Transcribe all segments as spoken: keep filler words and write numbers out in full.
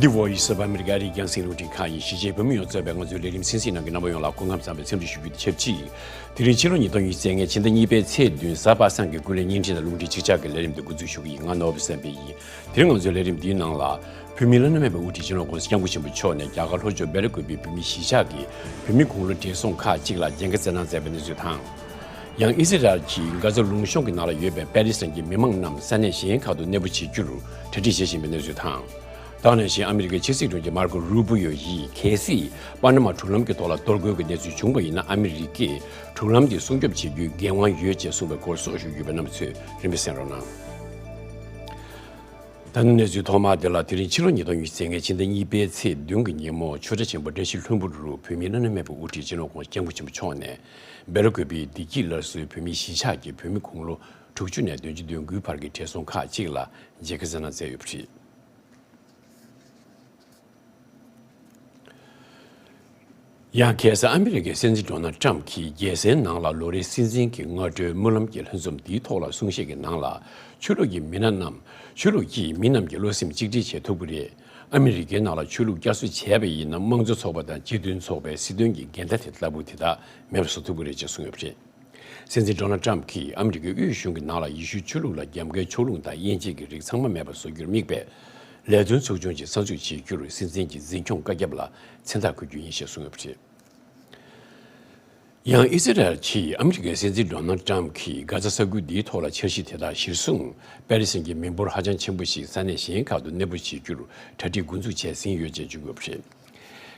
Voice of America ཨ་རིའི་རྒྱང་སྲིང་རླུང་འཕྲིན་ཁང་ཡིན། གཞིས་བྱེས་བོད་མི་ཡོངས་གཙོས་པའི་ང་ཚོའི་ལས་རིམ་གསན་གཟིགས་གནང་མཁན་རྣམ་པ་ཡོངས་ལ་སྐུ་ཁམས་བཟང་བའི་འཚམས་འདྲི་ཞུ་རྒྱུ་དང་ཆབས་ཅིག་དེ་རིང་ཕྱི་ལོ་ཉིས་སྟོང་ཉི་ཤུ་རྩ་ལྔའི་ཕྱི་ཟླ་གཉིས་པའི་ཚེས་བདུན་གཟའ་པ་སངས་ཀྱི་ཀུན་གླེང་བརྙན་འཕྲིན་དང་རླུང་འཕྲིན་ཆིག་ཆག་གི་ལས་རིམ་འདི་འགོ་འཛུགས་ཞུ་གི་ཡིན། ང་ནོར་བུ་བསམ་འཕེལ་ཡིན། དེ་རིང་ང་ཚོའི་ལས་རིམ་འདིའི་ནང་ལ། བོད་མིའི་བླ་ན་མེད་པའི་དབུ་ཁྲིད་སྤྱི་ནོར་༸གོང་ས་༸སྐྱབས་མགོན་ཆེན་པོ་མཆོག་ནས་རྒྱ་གར་ལྷོ་ཕྱོགས་སྦེལ་ཀོབ་བོད་མིའི་གཞིས་ཆགས་ཀྱི་བོད་མི་དགུང་ལོ་བགྲེས་སོང་ཁག་ཅིག་ལ་མཇལ་ཁ་བསྩལ་གནང་མཛད་པའི་གནས་ཚུལ་དང་། ཡང་ཨི་སི་རལ་གྱིས་གྷ་ཛ་ལུང་གཤོང་གི་ནང་ལ་ཡོད་པའི་པེ་ལི་སི་ཐན་གྱི་མི་མང་རྣམས་ས་གནས་གཞན་ཁག་ཏུ་གནས་སྤོ་བྱེད་རྒྱུར་གྲ་སྒྲིག་བྱེད་བཞིན་པའི་གནས་ཚུལ་དང་། ད་ག་ནང་བཞིན་ཨ་མི་རི་ཀའི་ཕྱི་སྲིད་དྲུང་ཆེ་མར་ཀོ་རུ་པི་ཡོ་ཡིས་གལ་སྲིད་པ་ན་མ་གྲུ་ལམ་གྱི་ཐོག་ལ་གཏོར་རྒོལ་གྱི་གནས་ཚུལ་བྱུང་བ་ཡིན་ན་ཨ་མི་རི་ཀས་གྲུ་ལམ་དེ་སྲུང་སྐྱོབ་བྱེད་རྒྱུའི་འགན་དབང་ཡོད་ཅེས་གསུངས་པའི་སྐོར་སོགས་ཞུ་རྒྱུ་ཡོད་པའི་རྣམ་པ་ཚོས་རིམ་པས་གསན་རོགས་གནང་། ད་ནི་གནས་ཚུལ་ཐོག་མ་དེ་ལ། དེ་རིང་ཕྱི་ལོ་ཉིས་སྟོང་ཉི་ཤུ་རྩ་ལྔའི་ཕྱི་ཟླ་གཉིས་པའི་ཚེས་བདུན་གྱི་ཉིན་མོ་ཆོས་གྲྭ་ཆེན་པོ་བཀྲ་ཤིས་ལྷུན་པོ་རུ་བོད་མིའི་བླ་ན་མེད་པའི་དབུ་ཁྲིད་སྤྱི་ནོར་༸གོང་ས་༸སྐྱབས་མགོན་ཆེན་པོ་མཆོག་ནས་སྦེལ་ཀོབ་བོད་མིའི་བདེ་སྐྱིད་སླར་གསོའི་བོད་མིའི་གཞིས་ཆགས་ཀྱི་བོད་མི་དགུང་ལོ་དྲུག་ཅུ་ནས་བདུན་ཅུ་དོན་དགུའི་བར་གྱི་བགྲེས་སོང་ཁག་ཅིག་ལ་མཇལ་ཁ་བསྩལ་གནང་མཛད་ཡོད་པ་རེད། ཡང་ཁ་སང་ཨ་མི་རི་ཀའི་སྲིད་འཛིན་ཌོ་ནལ་ཊམ་གྱིས་རྒྱལ་སའི་ནང་ལ་ལོ་རེའི་སྲིད་འཛིན་གྱི་སྔ་དྲོའི་སྨོན་ལམ་གྱི་ལྷན་འཛོམས་འདིའི་ཐོག་ལ་གསུང་བཤད་ཀྱི་ནང་ལ། ཆོས་ལུགས་ཀྱི་མི་སྣ་རྣམས། ཆོས་ལུགས་ཀྱིས་མི་རྣམས་ཀྱི་བློ་སེམས་གཅིག་སྒྲིལ་བྱེད་ཐུབ་ཀྱི་རེད། ཨ་མི་རི་ཀའི་ནང་ལ་ཆོས་ལུགས་བསྐྱར་གསོ་བྱས་པ་ཡིན་ན་དམངས་གཙོ་ཚོགས་པ་དང་སྤྱི་མཐུན་ཚོགས་པའི་སྲིད་དོན་གྱི་འགལ་ཟླ་དེ་ལྟ་བུ་དེ་དག་མེད་པ་བཟོ་ཐུབ་ཀྱི་རེད་ཅེས་གསུངས་ཡོད་པ་རེད། སྲིད་འཛིན་ཌོ་ནལ་ཊམ་གྱིས་ཨ་མི་རི་ཀའི་དབུས་གཞུང་གི་ནང་ལ་ཡེ་ཤུའི་ཆོས་ལུགས་ལ་རྒྱབ་འགལ་ཕྱོགས་ལྷུང་དང་དབྱེ་འབྱེད་ཀྱི་རིགས་ཚང་མ་མེད་པར་བཟོ་རྒྱུར་དམིགས་པའི་ལས་དོན་ཚོགས་ཆུང་ཞིག་གསར་འཛུགས་བྱེད་རྒྱུར་སྲིད་འཛིན་གྱི་འཛིན་སྐྱོང་བཀའ་ཁྱབ་ལ་མཚན་རྟགས་འཁོད་རྒྱུ་ཡིན་ཞེས་གསུངས་ཡོད་པ་རེད། ཡང་ཨི་སི་རལ་གྱིས་ཨ་མི་རི་ཀའི་སྲིད་འཛིན་ཌོ་ནལ་ཊམ་གྱིས་གྷ་ཛ་ས་ཁུལ་འདིའི་ཐོག་ལ་འཆར་གཞི་དེ་དག་གཞིར་བཟུང་པེ་ལི་སི་ཐན་གྱི་མི་འབོར་ཧ་ཅང་ཆེན་པོ་ཞིག་ས་གནས་གཞན་ཁག་ཏུ་གནས་སྤོ་བྱེད་རྒྱུར་གྲ་སྒྲིག་འགོ་འཛུགས་བྱས་ཟིན་ཡོད་ཅེས་བརྗོད་ཡོད་པ་རེད།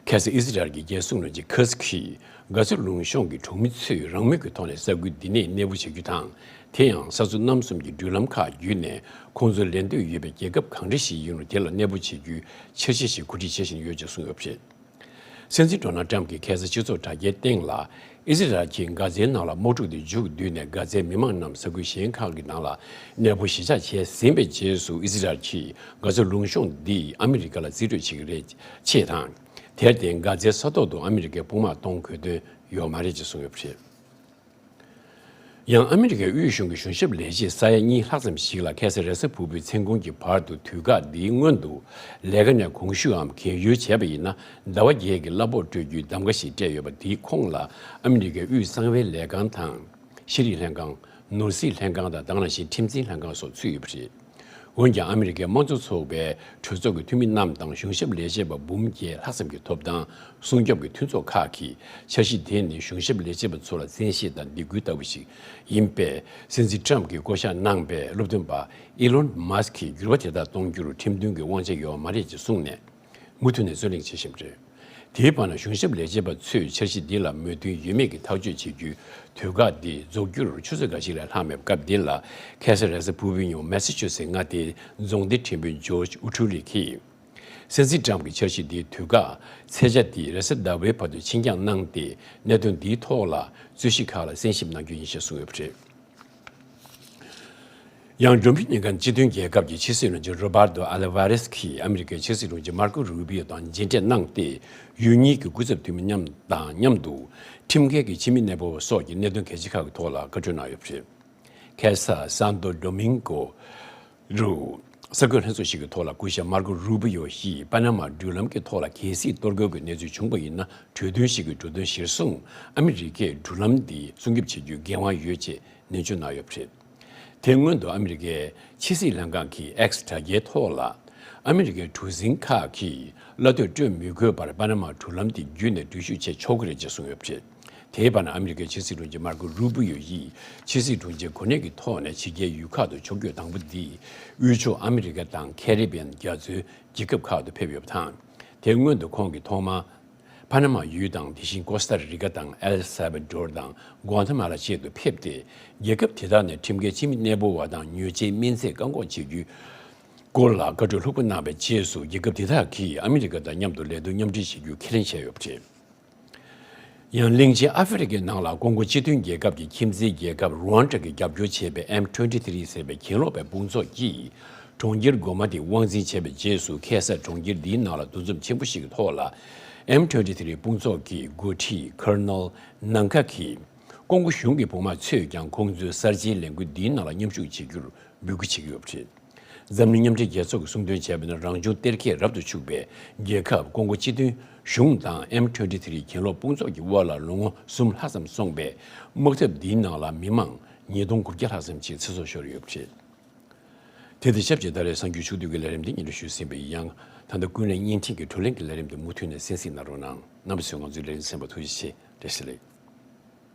ཁ་སང་ཨི་སི་རལ་གྱི་རྒྱལ་སྲུང་བློན་ཆེན་ཁཱ་ཛི་གིས་གྷ་ཛ་ལུང་གཤོང་གི་གྲོང་མི་ཚོས་རང་མོས་ཀྱི་ཐོག་ནས་ས་ཁུལ་འདི་ནས་གནས་སྤོ་བྱེད་རྒྱུ་དང་། དེ་ཡང་ས་མཚོ་གནམ་གསུམ་གྱི་འགྲུལ་ལམ་ཁག་བརྒྱུད་ནས་ཁོང་ཚོ་ལེན་འདོད་ཡོད་པའི་རྒྱལ་ཁབ་གང་འདྲ་ཞིག་ཡིན་རུང་དེ་ལ་གནས་སྤོ་བྱེད་རྒྱུའི་འཆར་གཞི་ཞིག་གོ་སྒྲིག་བྱེད་བཞིན་ཡོད་ཅེས་གསུངས་ཡོད་པ་རེད། སྲིད་འཛིན་ཌོ་ནལ་ཊམ་གྱིས་ཁ་སང་སྤྱི་ཚོགས་དྲ་རྒྱའི་སྟེང་ལ། ཨི་སི་རལ་གྱིས་གྷ་ཛའི་ནང་ལ་དམག་འཁྲུག་དེ་མཇུག་བསྡུས་ནས་གྷ་ཛའི་མི་མང་རྣམས་ས་ཁུལ་གཞན་ཁག་གི་ནང་ལ་གནས་སྤོ་གཞིས་ཆགས་བྱས་ཟིན་པའི་རྗེས་སུ་ཨི་སི་རལ་གྱིས་གྷ་ཛ་ལུང་གཤོང་འདི་ཨ་མི་རི་ཀ་ལ་རྩིས་སྤྲོད་བྱེད་ཀྱི་རེད་ཅེས་དང་། དེར་བརྟེན་གྷ་ཛའི་ས་ཐོག་ཏུ་ཨ་མི་རི་ཀའི་དཔུང་དམག་གཏོང་དགོས་དོན་ཡོད་མ་རེད་ཅེས་གསུངས་ཡོད་པ་རེད། ཡང་ཨ་མི་རི་ཀའི་དབུས་གཞུང་གི་གཞུང་ཞབས་ལས་བྱེད་ས་ཡ་གཉིས་ལྷག་ཙམ་ཞིག་ལ་ཁ་སང་རེས་གཟའ་ཕུར་བུའི་མཚན་གུང་གི་བར་དུ་དུས་བཀག་འདིའི་སྔོན་དུ་ལས་ཀ་ནས་གོང་ཞུའམ་རྒས་ཡོལ་བྱས་པ་ཡིན་ན་ཟླ་བ་བརྒྱད་ཀྱི་གླ་ཕོགས་སྤྲོད་རྒྱུའི་གདམ་ག་ཞིག་སྤྲད་ཡོད་པ། དེའི་ཁོངས་ལ་ཨ་མི་རི་ཀའི་དབུས་གསང་བའི་ལས་ཁང་དང་། ཤེས་རིག་ལྷན་ཁང་། ནོར་སྲིད་ལྷན་ཁང་དང་། ད་ག་ནང་བཞིན་ཁྲིམས་འཛིན་ལྷན་ཁང་སོགས་ཚུད་ཡོད་པ་རེད། འོན་ཀྱང་ཨ་མི་རི་ཀའི་དམངས་གཙོ་ཚོགས་པའི་གྲོས་ཚོགས་ཀྱི་འཐུས་མི་རྣམས་དང་གཞུང་ཞབས་ལས་བྱེད་པ་འབུམ་བརྒྱད་ལྷག་ཙམ་གྱི་ཐོབ་ཐང་སྲུང་སྐྱོབ་ཀྱི་མཐུན་ཚོགས་ཁག་གིས་འཆར་གཞི་དེ་ནི་གཞུང་ཞབས་ལས་བྱེད་པ་ཚོ་ལ་བཙན་ཤེད་དང་སྡིགས་སྐུལ་ལྟ་བུ་ཞིག་ཡིན་པས། སྲིད་འཛིན་ཊམ་གྱིས་བསྐོ་གཞག་གནང་པའི་སློབ་སྟོན་པ་ཨི་ལོན་མཱ་སི་ཀིས་འགྱུར་བ་དེ་དག་གཏོང་རྒྱུར་ཁྲིམས་མཐུན་གྱི་དབང་ཆ་ཡོད་མ་རེད་ཅེས་གསུངས་ནས། མུ་མཐུད་ནས་རྩོད་གླེང་བྱེད་བཞིན་པ་རེད། དེའི་བར་ན་གཞུང་ཞབས་ལས་བྱེད་པ་ཚོས་འཆར་གཞི་འདི་ལ་མོས་མཐུན་ཡོད་མེད་ཀྱི་ཐག་གཅོད་བྱེད་རྒྱུའི་དུས་བཀག་འདི་རྫོགས་རྒྱུར་ཆུ་ཚོད་འགའ་ཞིག་ལས་ལྷག་མེད་པའི་སྐབས་འདི་ལ། ཁ་སང་རེས་གཟའ་ཕུར་བུའི་ཉིན་མོ་མེ་སི་ཆུ་སེ་མངའ་སྡེའི་རྫོང་སྡེ་ཁྲིམས་དཔོན་ཇོརྗ་ཨུ་ཁྲུ་ལི་ཀིས། སྲིད་འཛིན་ཊམ་གྱི་འཆར་གཞི་འདིའི་དུས་བཀག་ཚེས་ཆ་འདི་རེས་གཟའ་ཟླ་བའི་བར་དུ་ཕྱིར་འགྱངས་གནང་སྟེ། གནད་དོན་འདིའི་ཐོག་ལ་རྩོད་གཞི་ཁག་ལ་གསན་ཞིབ་གནང་རྒྱུ་ཡིན་ཞེས་གསུངས་ཡོད་པ་རེད། ཡང་འབྲུག་པའི་ཉིན་གང་སྤྱི་མཐུན་རྒྱལ་ཁབ་ཀྱི་ཕྱི་སྲིད་བློན་ཆེན་རོ་བར་ཏོ་ཨ་ལ་ཝ་རེས་ཀྱིས་ཨ་མི་རི་ཀའི་ཕྱི་སྲིད་བློན་ཆེན་མར་ཀོ་རུ་པི་ཡོ་དང་མཇལ་འཕྲད་གནང་སྟེ། ཡུལ་གཉིས་ཀྱི་སྐུ་ཚབ་འཐུས་མི་མཉམ་དང་མཉམ་དུ་ཁྲིམས་འགལ་གྱི་ཕྱི་མི་གནས་སྤོ་བ་སོགས་ཀྱི་གནད་དོན་གལ་ཆེ་ཁག་གི་ཐོག་ལ་བཀའ་གྲོས་གནང་ཡོད་པ་རེད། ཁ་སང་སན་ཏོ་ཌོ་མིང་ཀོ་རུ་གསར་འགོད་ལྷན་ཚོགས་ཤིག་གི་ཐོག་ལ་སྐུ་ཞབས་མར་ཀོ་རུ་པི་ཡོ་ཡིས་པ་ན་མ་འགྲུལ་ལམ་གྱི་ཐོག་ལ་གལ་སྲིད་གཏོར་རྒོལ་གྱི་གནས་ཚུལ་བྱུང་བ་ཡིན་ན། གྲོས་མཐུན་ཞིག་གི་འགྲོ་དོན་གཞིར་བཟུང་ཨ་མི་རི་ཀས་འགྲུལ་ལམ་འདི་སྲུང་སྐྱོབ་བྱེད་རྒྱུའི་འགན་དབང་ཡོད་ཅེས། ནན་བརྗོད་གནང་ཡོད་པ་རེད། དེ་སྔོན་དུ་ཨ་མི་རི་ཀའི་ཕྱི་སྲིད་ལྷན་ཁང་གི་ཨེགས་དྲ་རྒྱའི་ཐོག་ལ། ཨ་མི་རི་ཀའི་གྲུ་གཟིངས་ཁག་གིས་གླ་སྟོད་སྤྲོད་མི་དགོས་པར་པ་ན་མ་གྲུ་ལམ་དེ་བརྒྱུད་ནས་འགྲུལ་བཞུད་བྱེད་ཆོག་གི་རེད་ཅེས་གསུངས་ཡོད་པ་རེད། དེའི་བར་ན་ཨ་མི་རི་ཀའི་ཕྱི་སྲིད་དྲུང་ཆེ་མར་ཀོ་རུ་པི་ཡོ་ཡིས་ཕྱི་སྲིད་དྲུང་ཆེ་གོ་གནས་ཀྱི་ཐོག་ནས་ཕྱི་རྒྱལ་ཡུལ་ཁག་ཏུ་ཕྱོགས་བསྐྱོད་དང་པོ་འདི་དབུས་ཕྱོགས་ཨ་མི་རི་ཀ་དང་ཁེ་རི་བི་ཡན་རྒྱ་མཚོའི་རྒྱལ་ཁབ་ཁག་ཏུ་ཕེབས་ཡོད་པ་དང་། དེ་སྔོན་དུ་ཁོང་གིས་ཐོག་མར། པ་ན་མ་ཡུལ་དང་དེ་བཞིན་ཀོ་སྟ་རི་ཀ་དང་ཨེལ་སལ་བ་ཌོར་དང་གོ་ཐ་མ་ལ་བཅས་སུ་ཕེབས་ཏེ། རྒྱལ་ཁབ་དེ་དག་ནས་ཁྲིམས་འགལ་ཕྱི་མི་གནས་སྤོ་བ་དང་ཉོ་ཆའི་སྨན་རྫས་བཀག་འགོག་བྱེད་རྒྱུའི་སྐོར་ལ་བཀའ་གྲོས་ལྷུག་པོ་གནང་བའི་རྗེས་སུ། རྒྱལ་ཁབ་དེ་དག་གིས་ཨ་མི་རི་ཀ་དང་མཉམ་དུ་ལས་དོན་མཉམ་འབྲེལ་བྱེད་རྒྱུ་ཁས་ལེན་བྱས་ཡོད་པ་རེད། ཡང་གླིང་ཆེན་ཨ་ཧྥེ་རི་ཁའི་ནང་ལ་ཀོང་གོ་སྤྱི་མཐུན་རྒྱལ་ཁབ་ཀྱི་ཁྱིམ་མཚེས་རྒྱལ་ཁབ་རུ་ཝན་ཌ་གིས་རྒྱབ་སྐྱོར་བྱས་པའི་ཨེམ་ཊུ་ཝེན་ཊི་ཐི་རི་ཟེར་བའི་གྱེན་ལོག་པའི་དཔུང་ཚོགས་ཀྱིས། གྲོང་ཁྱེར་གོ་མ་དེ་དབང་འཛིན་བྱས་པའི་རྗེས་སུ། ཁ་སང་གྲོང་ཁྱེར་འདིའི་ནང་ལ་འདུ་འཛོམས་ཆེན་པོ་ཞིག་གི་ཐོག་ལ། ཨེམ་ཊུ་ཝེན་ཊི་ཐི་རི་དཔུང་ཚོགས་ཀྱི་འགོ་ཁྲིད་ཁར་ནལ་ནང་ཁ་གིས། ཀོང་གོ་གཞུང་གི་དཔུང་དམག་ཚོས་ཀྱང་ཁོང་ཚོའི་གསར་བརྗེའི་ལས་འགུལ་འདིའི་ནང་ལ་མཉམ་ཞུགས་བྱེད་རྒྱུར་འབོད་སྐུལ་བྱེད་ཀྱི་ཡོད་པ་རེད། འཛམ་གླིང་མཉམ་འབྲེལ་རྒྱལ་ཚོགས་ཀྱིས་གསུང་དོན་བྱས་པ་ནི། རང་བྱུང་གཏེར་ཁའི་རབ་ཏུ་ཕྱུག་པའི་རྒྱལ་ཁབ་ཀོང་ཀོ་སྤྱི་མཐུན་གཞུང་དང་ཨེམ་ཊུ་ཝེན་ཊི་ཐི་རི་གྱེན་ལོག་དཔུང་ཚོགས་ཀྱི་དབར་ལ་ལོ་ངོ་གསུམ་ལྷག་ཙམ་སོང་བའི་དམག་འཐབ་འདིའི་ནང་ལ་མི་མང་ཉིས་སྟོང་དགུ་བརྒྱ་ལྷག་ཙམ་ཞིག་ཚེ་སྲོག་ཤོར་ཡོད་པ་རེད། དེ་དང་ཆབས་ཅིག་ད་རེས་གསར་འགྱུར་ཕྱོགས་བསྡུས་ཀྱི་ལས་རིམ་འདི་སྙན་སྒྲོན་ཞུས་ཟིན་པ་ཡིན། ཡང་ད་ལྟ་ཀུན་གླེང་བརྙན་འཕྲིན་གྱི་བགྲོ་གླེང་གི་ལས་རིམ་དེ་མུ་མཐུད་ནས་གསན་གཟིགས་གནང་རོགས་གནང་། རྣམ་པ་ཚོས་ང་ཚོའི་ལས་རིམ་གསན་པར་ཐུགས་རྗེ་ཆེ། བཀྲ་ཤིས་བདེ་ལེགས།